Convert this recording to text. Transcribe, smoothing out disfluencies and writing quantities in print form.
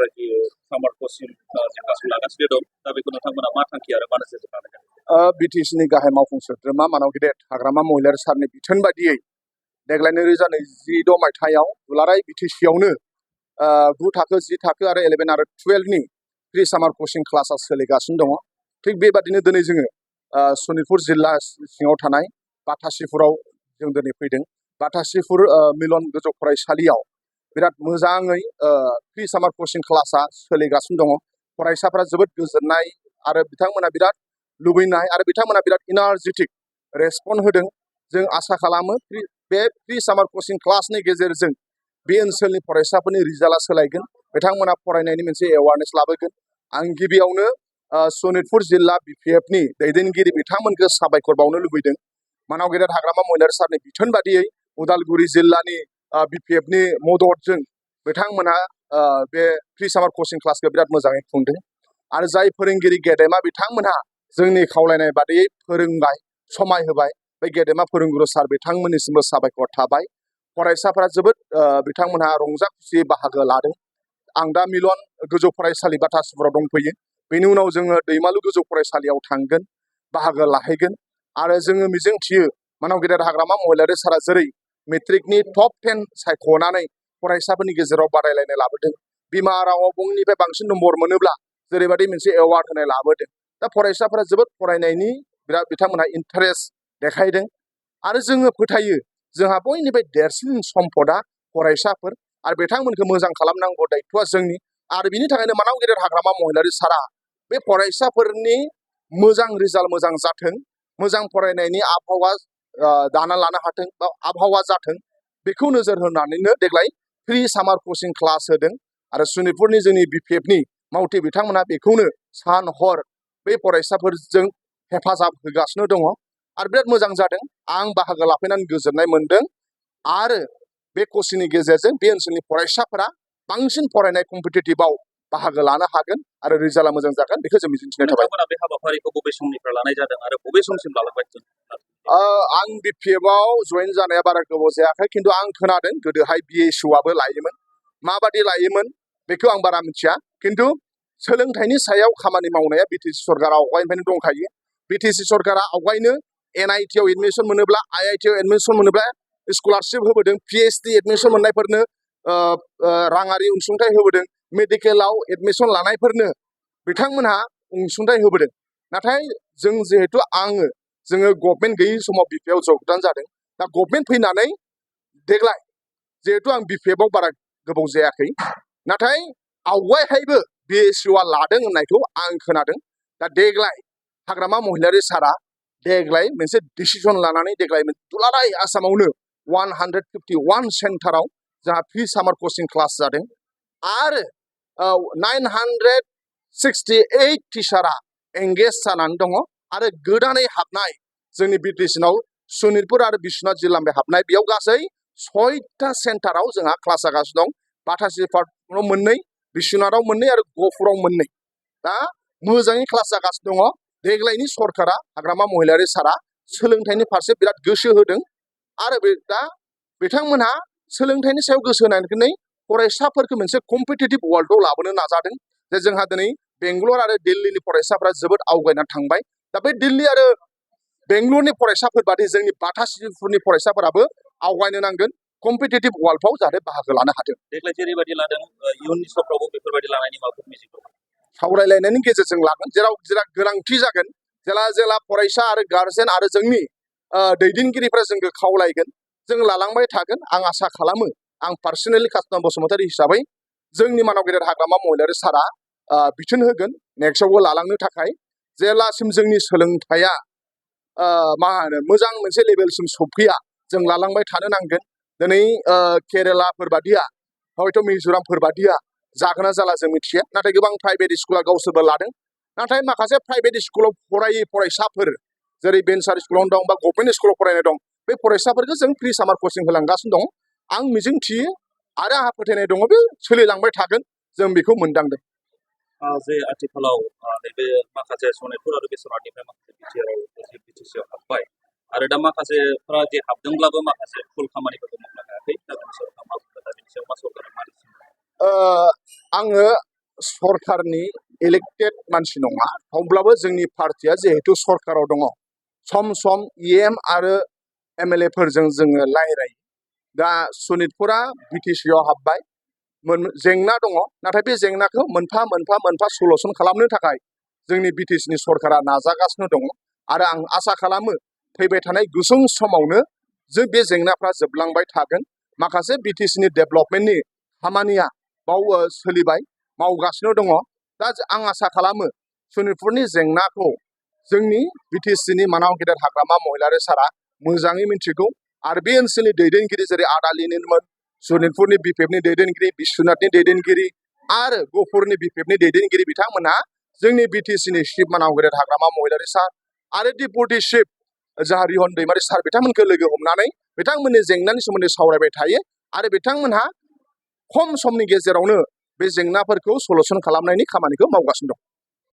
इंराजि सामार coaching class लागासिनो दं दा बेखौ नोंथांमोना मा थांखि आरो मा नोजोरजों लानो हागोन? बिटिसिनि गाहाय मावफुं सोद्रोमा मानाव गेदेर हाग्रामा महिलारि सारनि बिथोन बादियै देग्लाय 2026 मायथाइयाव दुलाराय बिटिसियावनो 9 थाखो 10 थाखो आरो 11 आरो 12 नि प्रि सामार कचिं क्लासा सोलिगासिनो दङ। थिग बेबादिनो दिनै जोङो सनितपुर जिल्ला सिङाव थानाय बाथासिफुराव जों दिनै फैदों। बाथासिफुर मिलन गोजौ फरायसालियाव बिराद मोजाङै प्रि सामार कचिं क्लासा सोलिगासिनो दङ। फरायसाफोरा जोबोद गोजोननाय आरो बिथांमोना बिराद लुबैनाय आरो बिथांमोना बिराद इनार्जेटिक रेसपन्ड होदों। जों आसा खालामो बे प्रि सामार कचिं क्लासनि गेजेरजों बे ओनसोलनि फरायसाफोरनि रिजाल्टआ सोलायगोन, बिथांमोना फरायनायनि मोनसे एवारनेस लाबोगोन। आं गिबियावनो सनितपुर जिल्ला बिपिएफनि दैदेनगिरि बिथांमोनखौ साबायखर बावनो लुबैदों। मानाव गेदेर हाग्रामा महिलारि सारनि बिथोन बादियै उदालगुरि जिल्लानि बिपिएफनि मददजों बिथांमोना बे प्रि सामार कचिं क्लासखौ बिराद मोजाङै खुंदों आरो जाय फोरोंगिरि गेदेमा बिथांमोनहा जोंनि खावलायनाय बादियै फोरोंबाय, समाय होबाय, बे गेदेमा फोरोंगुरु सार बिथांमोननिसिमबो साबायखर थाबाय। फरायसाफोरा जोबोद बिथांमोनहा रंजा खुसियै बाहागो लादों। आं दा मिलन गोजौ फरायसालि बाथासिफुराव दंफैयो। बेनि उनाव जोङो दैमालु गोजौ फरायसालियाव थांगोन, बाहागो लाहैगोन आरो जोङो मिजिंथियो मानाव गेदेर हाग्रामा महिलारि सारा जेरै मेट्रिकनि टप 10 सायख'नानै फरायसाफोरनि गेजेराव बादायलायनाय लाबोदों, बिमा रावआव बयनिफ्राय बांसिन नम्बर मोनोब्ला जेरैबायदि मोनसे एवार्ड होनाय लाबोदों। दा फरायसाफोरा जोबोद फरायनायनि बिराद बिथांमोनहा इन्टारेस्ट देखायदों आरो जोङो फोथायो जोंहा बयनिफ्राय देरसिन सम्पदा फरायसाफोर आरो बिथांमोनखौ मोजां खालामनांगौ दायथ'आ जोंनि। आरो बिनि थाखायनो मानाव गेदेर हाग्रामा महिलारि सारा बे फरायसाफोरनि मोजां रिजाल्ट मोजां जाथों, मोजां फरायनायनि आबहावा दाना लानो हाथों बा आबहावा जाथों, बेखौ नोजोर होनानैनो देग्लाय प्रि सामार कचिं क्लास होदों आरो सनितपुरनि जोंनि बिपिएफनि मावथि बिथांमोना बेखौनो सान हर बे फरायसाफोरजों हेफाजाब होगासिनो दङ आरो बिराद मोजां जादों। आं बाहागो लाफैनानै गोजोननाय मोनदों आरो बे कचिंनि गेजेरजों बे ओनसोलनि फरायसाफोरा बांसिन फरायनाय कम्पिटिटिभआव बाहागो लानो हागोन आरो रिजाल्टआ मोजां जागोन, बेखौ जों मिजिंथिनाय थाबाय। नोंथांमोना बे हाबाफारिखौ बबे समनिफ्राय लानाय जादों आरो बबे समसिम लालांबाय दं? आं बिपिएफआव जइन जानाया बारा गोबाव जायाखै, खिन्थु आं खोनादों गोदोहाय बिएसइउआबो लायोमोन। माबादि लायोमोन बेखौ आं बारा मिथिया, खिन्थु सोलोंथाइनि सायाव खामानि मावनाया बिटिसि सरकारा आवगायनिफ्रायनो दंखायो। बिटिसि सरकारा आवगायनो एनआइटिआव एडमिसन मोनोब्ला, आइआइटिआव एडमिसन मोनोब्ला स्कलारशिप होबोदों, पिएइचडि एडमिसन मोननायफोरनो राङारि अनसुंथाइ होबोदों, मेडिकेलाव एडमिसन लानायफोरनो बिथांमोनहा अनसुंथाइ होबोदों। नाथाय जोङो गभर्नमेन्ट गैयै समाव बिपिएफआव जगदान जादों। दा गभर्नमेन्ट फैनानै देग्लाय जिहेथु आं बिपिएफआव बारा गोबाव जायाखै, नाथाय आवगायहायबो बिएसइउआ लादों होननायखौ आं खोनादों। दा देग्लाय हाग्रामा महिलारि सारा देग्लाय मोनसे डिसिसन लानानै देग्लाय दुलाराय आसामावनो 151 सेन्टाराव जोंहा प्रि सामार कचिं क्लास जादों आरो 968 टिचारा एंगेज जानानै दङ आरो गोदानै हाबनाय जोंनि बिटिसिनाव सनितपुर आरो बिश्वनाथ जिल्लानिफ्राय हाबनाय बेयाव गासै 6टा सेन्टाराव जोंहा क्लास जागासिनो दं। बाथासिफुराव 2, बिश्वनाथाव 2 आरो गहपुराव 2। दा मोजाङै क्लास जागासिनो दङ। देग्लायनि सरकारा हाग्रामा महिलारि सारा सोलोंथाइनि फारसे बिराद गोसो होदों आरो दा बिथांमोनहा सोलोंथाइनि सायाव गोसो होनानै फरायसाफोरखौ मोनसे कम्पिटिटिभ वर्ल्डआव लाबोनो नाजादों। जे जोंहा दिनै बेंगलर आरो दिल्लीनि फरायसाफोरा जोबोद आवगायनानै थांबाय। दा बे दिल्ली आरो बेंगलरनि फरायसाफोर बादि जोंनि बाथासिफुरनि फरायसाफोराबो आवगायनो नांगोन, कम्पिटिटिभ वर्ल्डआव जाहाथे बाहागो लानो हाथों। देग्लाय जेरैबायदि लादों इयुननि समफ्रावबो बेफोरबायदि लानायनि माबाफोर मिजिं दं? सावरायलायनायनि गेजेरजों लागोन, जेराव गोनांथि जागोन, जेला फरायसा आरो गार्जेन आरो जोंनि दैदेनगिरिफ्रा जोंखौ खावलायगोन, जों लालांबाय थागोन। आं आसा खालामो, आं पार्सनेलि कासनाम बसुमतारी हिसाबै जोंनि मानाव गेदेर हाग्रामा महिलारि सारा बिथोन होगोन नेक्स्टआवबो लालांनो थाखाय। जेब्लासिम जोंनि सोलोंथाइया मोजां मोनसे लेभेलसिम सफैया जों लालांबाय थानो नांगोन। दिनै केरेलाफोर बादिया हयथ' मिज'रामफोर बादिया जागोन ना जाला जों मिथिया, नाथाय गोबां प्राइभेट स्कुला गावसोरबो लादों। नाथाय माखासे प्राइभेट स्कुलाव फरायै फरायसाफोर जेरै भेन्सार स्कुलावनो दं बा गभर्नमेन्ट स्कुलाव फरायनाय दं, बे फरायसाफोरखौ जों प्रि सामार कचिं होलांगासिनो दं। आं मिजिंथियो आरो आंहा फोथायनाय दङ बे सोलिलांबाय थागोन, जों बेखौ मोनदांदों। जे आथिखालाव नैबे माखासे सनितपुर आरो बिश्वनाथनिफ्राय माखासे बिटिसिआव हाबबाय आरो दा माखासेफ्रा जे हाबदोंब्लाबो माखासे फुल खामानिफोरखौ मावनो हायाखै। दा बिनि सायाव मा सरकारा मा आङो सरकारनि इलेक्टेड मानसि नङा अब्लाबो जोंनि पार्टिया जिहेतु सरकाराव दङ सम सम EM आरो MLA फोरजों जोङो रायलायो दा सनितपुरा BTC आव हाबबाय जेंना दङ नाथाय बे जेंनाखौ मोनफा सलुसन खालामनो थाखाय जोंनि BTC नि सरकारा नाजागासिनो दङ आरो आं आसा खालामो फैबाय थानाय गुसुं समावनो जों बे जेंनाफ्रा जोबलांबाय थागोन माखासे BTC नि डेभेलपमेन्टनि खामानिया सोलिबाय मावगासिनो दङ दा आं आसा खालामो सनितपुरनि जेंनाखौ जोंनि BTC नि मानाव गेदेर हाग्रामा महिलारि सारा मोजाङै मिथिगौ आरो बे ओनसोलनि दैदेनगिरि जेरै आदालिनिमोन सनितपुरनि BPF नि दैदेनगिरि बिश्वनाथनि दैदेनगिरि आरो गहपुरनि BPF नि दैदेनगिरि बिथांमोनहा जोंनि BTC नि चिफ मानाव गेदेर हाग्रामा महिलारि सार आरो डिपुटि चिफ जाहा रिहन दैमारि सार बिथांमोनखौ लोगो हमनानै बिथांमोननि जेंनानि सोमोन्दै सावरायबाय थायो आरो बिथांमोनहा खम समनि गेजेरावनो बे जेंनाफोरखौ सलुसन खालामनायनि खामानिखौ मावगासिनो दं।